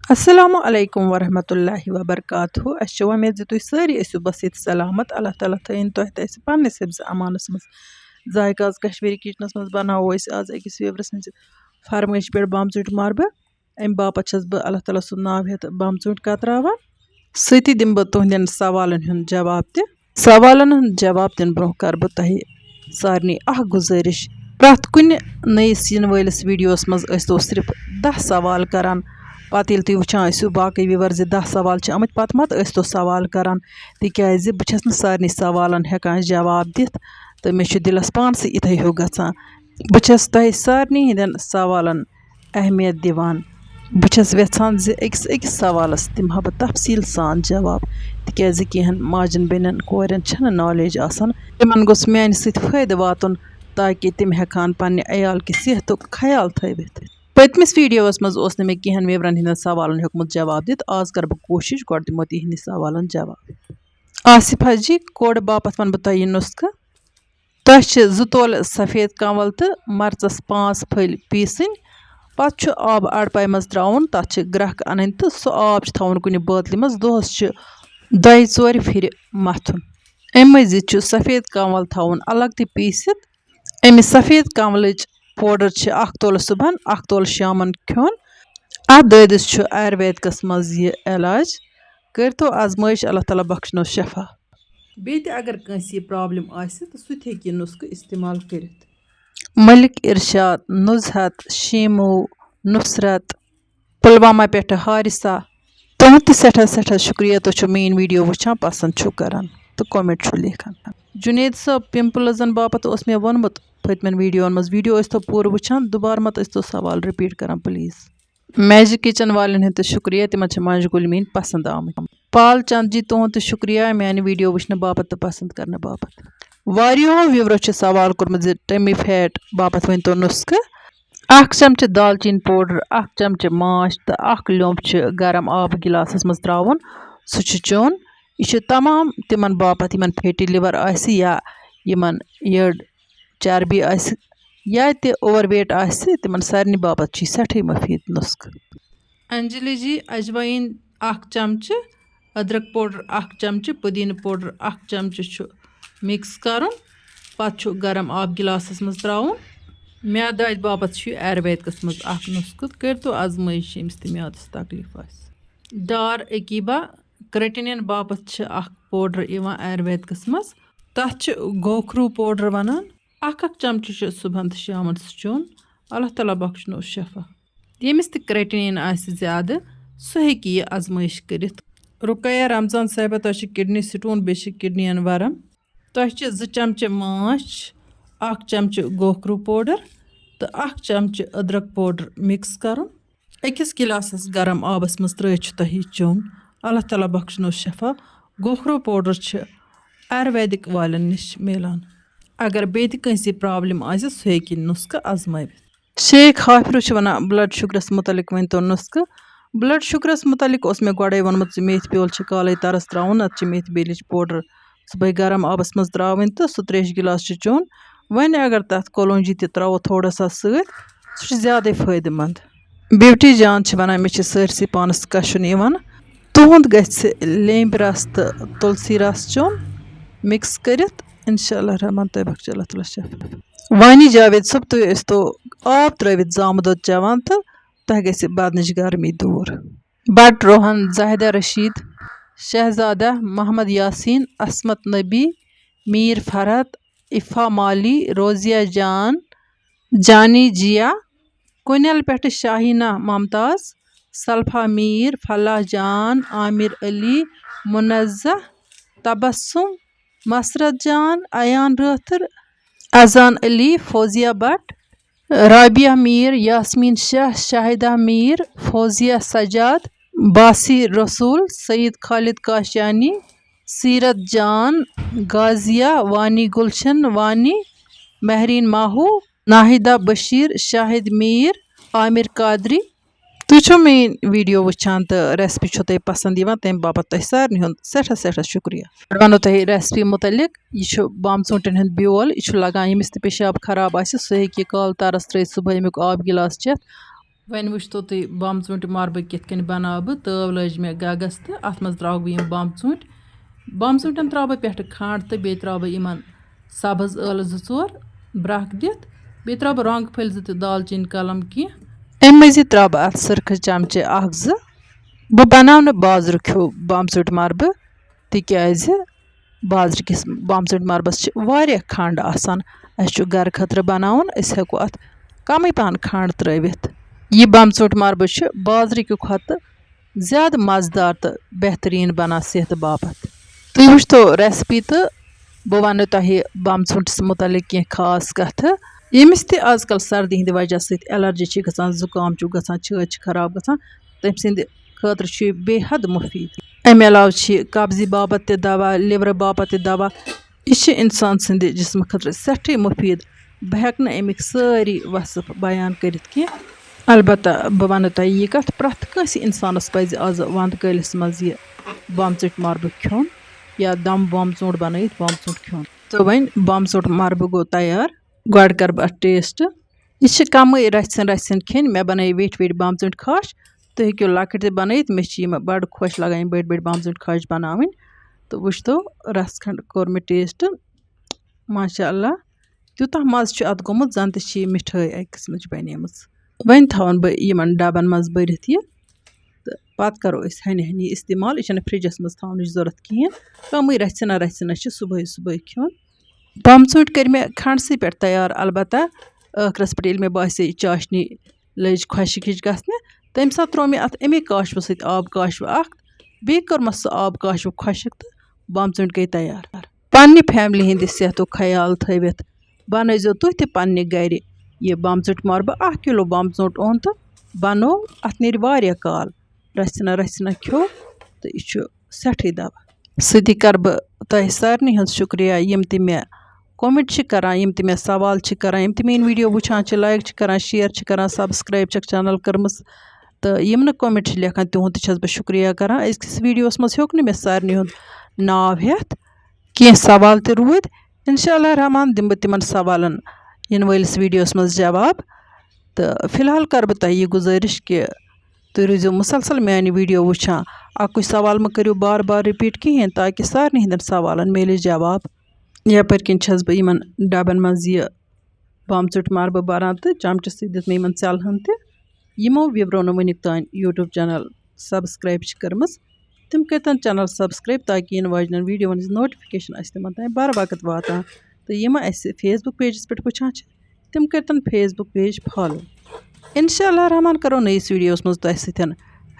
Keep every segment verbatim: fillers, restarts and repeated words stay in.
السلام علیکم ورحمۃ اللہ وبرکاتہ۔ اَسہِ چھِ وۄمید زِ تُہۍ سٲری ٲسِو بصحت سلامت۔ اللہ تعالیٰ تھٲیِن تۄہہِ تہٕ اَسہِ پنٛنِس حفظ امانَس منٛز۔ ذائقہ آز کشمیٖری کِچنَس منٛز بَناوو أسۍ آز أکِس viewer سٕنٛزِ فرمٲیشہِ پٮ۪ٹھ بَمژوٗنٛٹھۍ مَربہٕ۔ اَمہِ باپَتھ چھَس بہٕ اللہ تعالیٰ سُنٛد ناو ہٮ۪تھ بَمژوٗنٛٹھۍ کَتراوان۔ سۭتی دِمہٕ بہٕ تُہٕنٛدٮ۪ن سوالَن ہُنٛد جواب تہِ۔ سوالَن ہُنٛد جواب دِنہٕ برٛونٛہہ کَرٕ بہٕ تۄہہِ سارنٕے اَکھ گُزٲرِش۔ پرٛٮ۪تھ کُنہِ نٔیِس یِنہٕ وٲلِس ویٖڈیوَس منٛز ٲسۍ تو صرف دَہ سوال کَران۔ پَتہٕ ییٚلہِ تُہۍ وٕچھان ٲسِو باقٕے viewer زِ دَہ سوال چھِ آمٕتۍ، پَتہٕ مَتہٕ ٲسۍ تو سوال کَران، تِکیٛازِ بہٕ چھَس نہٕ سارنٕے سوالَن ہٮ۪کان جواب دِتھ تہٕ مےٚ چھُ دِلَس پانسٕے یِتھَے ہیوٗ گژھان۔ بہٕ چھَس تۄہہِ سارنٕے ہِنٛدٮ۪ن سوالَن اہمیت دِوان۔ بہٕ چھَس وٮ۪ژھان زِ أکِس أکِس سوالَس دِمہٕ ہا بہٕ تفصیٖل سان جواب، تِکیٛازِ کینٛہَن ماجَن بیٚنٮ۪ن کورٮ۪ن چھَنہٕ knowledge آسان۔ تِمَن گوٚژھ میٛانہِ سۭتۍ فٲیدٕ واتُن، تاکہِ تِم ہٮ۪کہٕ ہَن پنٛنہِ عیال کہِ صحتُک خیال تھٲوِتھ۔ پٔتمِس ویٖڈیوَس منٛز اوس نہٕ مےٚ کینٛہَن viewerَن ہِنٛدٮ۪ن سوالَن ہیوٚکمُت جواب دِتھ۔ آز کَرٕ بہٕ کوٗشِش، گۄڈٕ دِمو تِہِنٛدِ سوالَن جواب۔ آصفہ جی، کورِ باپَتھ وَنہٕ بہٕ تۄہہِ یہِ نُسخہٕ۔ تۄہہِ چھِ زٕ تولہٕ سفید کنول تہٕ مرژس پانٛژھ پھٔلۍ پیٖسٕنۍ۔ پتہٕ چھُ آب اڑپایہِ منٛز ترٛاوُن، تتھ چھِ گرٛکھ انٕنۍ تہٕ سُہ آب چھُ تھاوُن کُنہِ بٲتلہِ منٛز۔ دۄہس چھِ دۄیہِ ژورِ پھِرِ متھُن۔ امہِ مٔزیٖد چھُ سفید کنول تھاوُن الگ تہِ پیٖسِتھ۔ امہِ سفید کنولٕچ powder چھِ اکھ تولہٕ صُبحن، اکھ تولہٕ شامن کھیوٚن۔ اتھ دٲدِس چھُ آیُرویدکس منٛز یہِ علاج۔ کٔرۍتو آزمٲیش، اللہ تعالیٰ بخشنو شفا۔ بیٚیہِ تہِ اگر کٲنٛسہِ یہِ problem آسہِ تہٕ سُہ تہِ ہیٚکہِ یہِ نُسخہٕ استعمال کٔرِتھ۔ ملک ارشاد، نُزہت، شیمو، نصرت، پلوامہ پٮ۪ٹھٕ حارثہ، تُہُنٛد تہِ سٮ۪ٹھاہ سٮ۪ٹھاہ شُکریہ، تُہۍ چھِو میٛٲنۍ video وٕچھان، پسنٛد چھِو کران تہٕ comment چھِو لیکھان۔ جُنید صٲب، pimples-ن باپتھ اوس مےٚ ووٚنمُت پٔتمٮ۪ن ویٖڈیوَن منٛز، video ٲسۍتو پوٗرٕ وٕچھان، دُبارٕ مت ٲسۍتو سوال repeat کران please۔ Magic Kitchen والٮ۪ن ہُنٛد تہِ شُکریہ، تِمن چھِ مۄنٛجہِ گُلۍ میٛٲنۍ پسنٛد آمٕتۍ۔ پال چند جی، تُہُنٛد تہِ شُکریہ میٛانہِ video وٕچھنہٕ باپتھ تہٕ پسنٛد کرنہٕ باپتھ۔ واریاہو viewerو چھِ سوال کوٚرمُت زِ tummy fat باپتھ ؤنۍتو نُسخہٕ۔ اکھ چمچہٕ دالچیٖن powder، اکھ چمچہٕ ماچھ تہٕ اکھ لیوٚمب چھِ گرم آبہٕ گِلاسَس منٛز ترٛاوُن۔ سُہ چھُ چیوٚن۔ یہِ چھُ تمام تِمن باپتھ یِمن fatty liver آسہِ یا یِمن یٔڈ چربی آسہِ یا تہِ overweight آسہِ، تِمن سارنٕے باپتھ چھُ یہِ سٮ۪ٹھٕے مُفیٖد نُسخہٕ۔ انجلی جی، اجوایِن اکھ چمچہٕ، أدرک powder اکھ چمچہٕ، پُدیٖنہٕ powder اکھ چمچہٕ چھُ mix کرُن۔ پتہٕ چھُ گرم آب گِلاسَس منٛز ترٛاوُن۔ میٛادٕ دادِ باپتھ چھُ یہِ آیُرویدکَس منٛز اکھ نُسخہٕ، کٔرۍتو آزمٲیِش ییٚمِس تہِ میٛادَس تکلیٖف آسہِ۔ ڈار عقیبہ، creatinine باپتھ چھِ اکھ powder یِوان آیُرویدکَس منٛز، تَتھ چھِ گوکھروٗ powder وَنان۔ اکھ اکھ چمچہٕ چھُ صُبحن تہٕ شامَن سُہ چیوٚن۔ اللہ تعالیٰ بخشنو شفا۔ ییٚمِس تہِ creatinine آسہِ زیادٕ، سُہ ہیٚکہِ یہِ آزمٲیِش کٔرِتھ۔ رُقیہ رمضان صٲبہ، تۄہہِ چھِ kidney stone، بیٚیہِ چھِ kidney یَن ورم۔ تۄہہِ چھِ زٕ چمچہٕ ماچھ، اکھ چمچہٕ گوکھروٗ powder تہٕ اکھ چمچہٕ أدرک powder mix کرُن۔ أکِس گِلاسَس گرم آبَس منٛز ترٛٲوِتھ چھُ تۄہہِ یہِ چیوٚن۔ اللہ تعالیٰ بخشنو شفا۔ گوکھروٗ powder چھِ آیُرویدِک والٮ۪ن نِش میلان۔ اگر بیٚیہِ تہِ کٲنٛسہِ problem آسہِ، سُہ ہیٚکہِ یہِ نُسخہٕ آزمٲوِتھ۔ شیخ حافرو چھِ وَنان، blood sugarس مُتعلِق ؤنۍتو نُسخہٕ۔ Blood sugarس مُتعلِق اوس مےٚ گۄڈَے ووٚنمُت زِ میتھِ بیول چھِ کالَے تَرَس ترٛاوُن، نَتہٕ چھِ میتھِ بیلِچ powder صُبحٲے گرم آبَس منٛز ترٛاوٕنۍ تہٕ سُہ ترٛیشہِ گِلاس چھُ چیوٚن۔ وۄنۍ اگر تَتھ کولونجی تہِ ترٛاوو تھوڑا سا سۭتۍ، سُہ چھُ زیادَے فٲیدٕ مند۔ بیوٹی جان چھِ وَنان، مےٚ چھِ سٲرسٕے پانَس کَشُن یِوان، تُہُنٛد گژھِ لیٚمبۍ رَس تہٕ تُلسی رَس چیوٚن mix کٔرِتھ۔ اِنشاء اللہ الرحمٰن، تۄہہِ بخشہِ اللہ تعالیٰ شفا۔ وانی جاوید صٲب، تُہۍ ٲسۍتو آب ترٲوِتھ زامہٕ دۄد چٮ۪وان تہٕ تۄہہِ گژھِ بدنٕچ گرمی دوٗر۔ بٹ روہن، زاہدہ رشید، شہزادہ، محمد یاسین، عصمت نبی، میر فرحت، افا مالی، روزیہ جان، جانی جیا، کُنٮ۪ل پٮ۪ٹھٕ شاہینہ ممتاز، سلفا میر، فلاح جان، عامر علی، منزہ، تبسم، مسرت جان، ایان رٲتھٕر، اذان علی، فوزیہ بٹ، رابعہ میر، یاسمین شاہ، شاہدہ میر، فوزیہ سجاد، باسی رسول، سعید خالد کاشانی، سیرت جان، غازیہ، وانی گلشن وانی، مہرین ماہو، ناہدہ بشیر، شاہد میر، عامر قادری۔ تُہۍ چھِو میٲنۍ video وٕچھان تہٕ recipe چھو تۄہہِ پسند یِوان، تَمہِ باپتھ تۄہہِ سارنٕے ہُنٛد سٮ۪ٹھاہ سٮ۪ٹھاہ شُکریہ۔ بہٕ وَنو تۄہہِ recipe مُتعلِق، یہِ چھُ بام ژوٗنٛٹھٮ۪ن ہُنٛد بیول، یہِ چھُ لگان ییٚمِس تہِ پیشاب خراب آسہِ، سُہ ہیٚکہِ یہِ کالہٕ تَرَس ترٲوِتھ، صُبحٲے اَمیُک آب گِلاس چٮ۪تھ۔ وۄنۍ وٕچھتو تُہۍ بَمژوٗنٛٹھۍ مۄربہٕ کِتھ کٔنۍ بَناو بہٕ۔ تٲو لٲج مےٚ گَگَس تہٕ اَتھ منٛز ترٛاوٕ بہٕ یِم بَمژوٗنٛٹھۍ۔ بَمژوٗنٛٹھٮ۪ن ترٛاوٕ بہٕ پٮ۪ٹھٕ کھَنٛڈ تہٕ بیٚیہِ ترٛاوٕ بہٕ یِمَن سَبٕز ٲلہٕ زٕ ژور برٛکھ دِتھ۔ بیٚیہِ ترٛاوٕ بہٕ رۄنٛگ پھٔلۍ زٕ تہٕ دالچیٖن کَلَم کینٛہہ۔ اَمہِ مٔزیٖد ترٛاوٕ بہٕ اَتھ سٕرکہٕ چَمچہٕ اَکھ زٕ۔ بہٕ بَناوٕ نہٕ بازرُک ہیوٗ بَمژوٗنٛٹھۍ مۄربہٕ، تِکیٛازِ بازرٕ کِس بامژوٗنٛٹھۍ مۄربَس چھِ واریاہ کھنٛڈ آسان۔ اَسہِ چھُ گَرٕ خٲطرٕ بَناوُن، أسۍ ہٮ۪کو اَتھ کَمٕے پَہَن کھنٛڈ ترٛٲوِتھ۔ یہِ بامژوٗنٛٹھۍ مۄربہٕ چھُ بازرٕکہِ کھۄتہٕ زیادٕ مَزٕدار تہٕ بہتریٖن بَنان صحتہٕ باپَتھ۔ تُہۍ وٕچھتو recipe تہٕ بہٕ وَنہٕ تۄہہِ بامژوٗنٛٹھِس مُتعلِق کینٛہہ خاص کَتھٕ۔ ییٚمِس تہِ آز کَل سردی ہِنٛدِ وجہ سۭتۍ allergy چھِ گژھان، زُکام چھُ گژھان، چھٲتۍ چھِ خراب گژھان، تٔمۍ سٕنٛدِ خٲطرٕ چھُ یہِ بے حد مُفیٖد۔ اَمہِ علاوٕ چھِ یہِ قبضی باپتھ تہِ دوا، liver باپتھ تہِ دوا۔ یہِ چھِ اِنسان سٕنٛدِ جسمہٕ خٲطرٕ سٮ۪ٹھٕے مُفیٖد۔ بہٕ ہٮ۪کہٕ نہٕ اَمِکۍ سٲری وصف بیان کٔرِتھ کینٛہہ۔ البتہ بہٕ وَنہٕ تۄہہِ یہِ کَتھ، پرٛٮ۪تھ کٲنٛسہِ اِنسانَس پَزِ آز وَندٕ کٲلِس منٛز یہِ بامژوٗنٛٹھۍ مۄربہٕ کھیوٚن یا دَم بامژوٗنٛٹھ بَنٲیِتھ بامژوٗنٛٹھ کھیوٚن۔ تہٕ وۄنۍ بامژوٗنٛٹھ مۄربہٕ گوٚو تیار۔ گۄڈٕ کَرٕ بہٕ اَتھ taste۔ یہِ چھِ کَمٕے رَژھِ ہٕنٛدۍ رَژھِ ہٕنٛدۍ کھیٚنۍ۔ مےٚ بَنٲے ویٹھۍ ویٹھۍ بامژوٗنٛٹھۍ کھَش۔ تُہۍ ہیٚکِو لۄکٕٹۍ تہِ بَنٲیِتھ۔ مےٚ چھِ یِم بَڑٕ خۄش لَگان، یِم بٔڑۍ بٔڑۍ بامژوٗنٛٹھۍ کھَش بَناوٕنۍ۔ تہٕ وٕچھتو، رَژھ کھنٛڈ کوٚر مےٚ taste۔ ماشاء اللہ، تیوٗتاہ مَزٕ چھُ اَتھ گوٚمُت، زَن تہِ چھِ یہِ مِٹھٲے اَکہِ قٕسمٕچ بَنیمٕژ۔ وۄنۍ تھاوَن بہٕ یِمَن ڈَبَن منٛز بٔرِتھ یہِ، تہٕ پَتہٕ کَرو أسۍ ہَنہِ ہَنہِ یہِ استعمال۔ یہِ چھَنہٕ فرٛجَس منٛز تھاونٕچ ضوٚرَتھ کِہیٖنۍ۔ کَمٕے رَژھِ ہنا رَژھِ ہنا چھِ صُبحٲے صُبحٲے کھیوٚن۔ بامژوٗنٛٹھۍ کٔرۍ مےٚ کھنٛڈسٕے پٮ۪ٹھ تیار، البتہ ٲخرَس پٮ۪ٹھ ییٚلہِ مےٚ باسے یہِ چاشنی لٔج خۄشِک ہِش گژھنہِ، تَمہِ ساتہٕ ترٛوو مےٚ اَتھ اَمے کاشوٕ سۭتۍ آب کاشوٕ اَکھ، بیٚیہِ کوٚرمَس سُہ آب کاشوٕ خۄشِک تہٕ بامژوٗنٛٹھۍ گٔے تیار۔ پنٛنہِ family ہِنٛدِ صحتُک خیال تھٲوِتھ بَنٲیزیو تُہۍ تہِ پنٛنہِ گَرِ یہِ بامژوٗنٛٹھۍ مۄربہٕ۔ اَکھ کِلوٗ بامژوٗنٛٹھ اوٚن تہٕ بَنوو، اَتھ نیرِ واریاہ کال۔ رَژھِ ہنا رَژھِ ہنا کھیوٚو تہٕ یہِ چھُ سٮ۪ٹھٕے دَوا۔ سۭتی کَرٕ بہٕ تۄہہِ سارنٕے ہُنٛد شُکریہ، یِم تہِ مےٚ comment چھِ کَران، یِم تہِ مےٚ سوال چھِ کَران، یِم تہِ میٛٲنۍ video وٕچھان چھِ، like چھِ کَران، share چھِ کَران، subscribe چھَکھ channel کٔرمٕژ، تہٕ یِم نہٕ comment چھِ لیکھان، تِہُنٛد تہِ چھَس بہٕ شُکریہ کَران۔ أزکِس videoس منٛز ہیوٚک نہٕ مےٚ سارنٕے ہُنٛد ناو ہٮ۪تھ، کینٛہہ سوال تہِ روٗدۍ۔ اِنشاء اللہ الرحمٰن دِمہٕ بہٕ تِمَن سوالَن یِنہٕ وٲلِس videoس منٛز جواب۔ تہٕ فی الحال کَرٕ بہٕ تۄہہِ یہِ گُزٲرِش کہِ تُہۍ روٗزِو مُسلسل میٛانہِ video وٕچھان۔ اَکُے سوال مہٕ کٔرِو بار بار repeat کِہیٖنۍ، تاکہِ سارنٕے ہِنٛدٮ۪ن سوالَن میلہِ جواب۔ یَپٲرۍ کِنۍ چھَس بہٕ یِمَن ڈَبَن منٛز یہِ بامژوٗنٛٹھۍ مۄربہٕ بَران تہٕ چَمچہٕ سۭتۍ دیُت مےٚ یِمَن ژٮ۪لہٕ ہَن تہِ۔ یِمو viewerو نہٕ وٕنیُک تام YouTube channel subscribe چھِ کٔرمٕژ، تِم کٔرۍتَن channel subscribe، تاکہِ یِنہٕ واجنٮ۪ن videoوَن ہِنٛز notification آسہِ تِمَن تام بر وقت واتان۔ تہٕ یِم اَسہِ Facebook pageس پٮ۪ٹھ وٕچھان چھِ، تِم کٔرۍتَن Facebook page follow۔ اِنشاء اللہ الرحمٰن کَرو نٔیِس videoوَس منٛز تۄہہِ سۭتۍ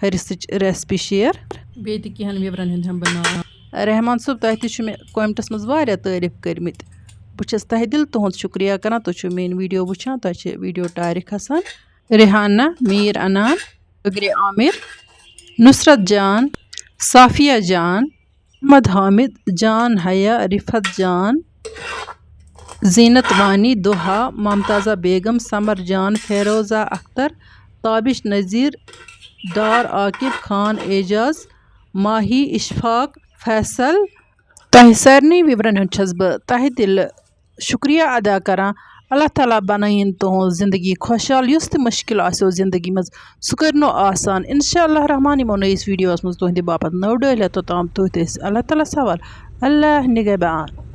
ۂرِسٕچ recipe share۔ بیٚیہِ تہِ کینٛہَن viewerن ہُنٛد ہٮ۪مہٕ بہٕ ناو۔ رحمان صٲب، تۄہہِ تہِ چھُ مےٚ commentس منٛز واریاہ تعٲریٖف کٔرمٕتۍ۔ بہٕ چھَس تَہہِ دِل تُہُنٛد شُکریہ کَران، تُہۍ چھِو میٛٲنۍ video وٕچھان، تۄہہِ چھِ video ٹارِک حسن، ریحانہ، میٖر انان، فِکرِ عامر، نُصرت جان، صافیہ جان، محمد حامد جان، حیا، رفعت جان، زینت وانی، دوحہ، ممتازہ بیگم، سمر جان، فیروزہ اختر، تابش نذیر، ڈار عاقب خان، اعجاز، ماہی، اشفاق، فیصل۔ تۄہہِ سارنٕے viewerن ہُنٛد چھَس بہٕ تہہِ دِلہٕ شُکریہ ادا کران۔ اللہ تعالیٰ بنٲیِن تُہٕنٛز زندگی خۄشحال، یُس تہِ مُشکِل آسیو زندگی منٛز، سُہ کٔرِنو آسان۔ انشاء اللہ الرحمٰن یِمو نٔیِس videoوَس منٛز تُہٕنٛدِ باپتھ نٔو ڈٲلۍ ہٮ۪تھ، توٚتام تُہۍ تہِ ٲسۍ اللہ تعالیٰ سوال۔ اللہ نگہبان۔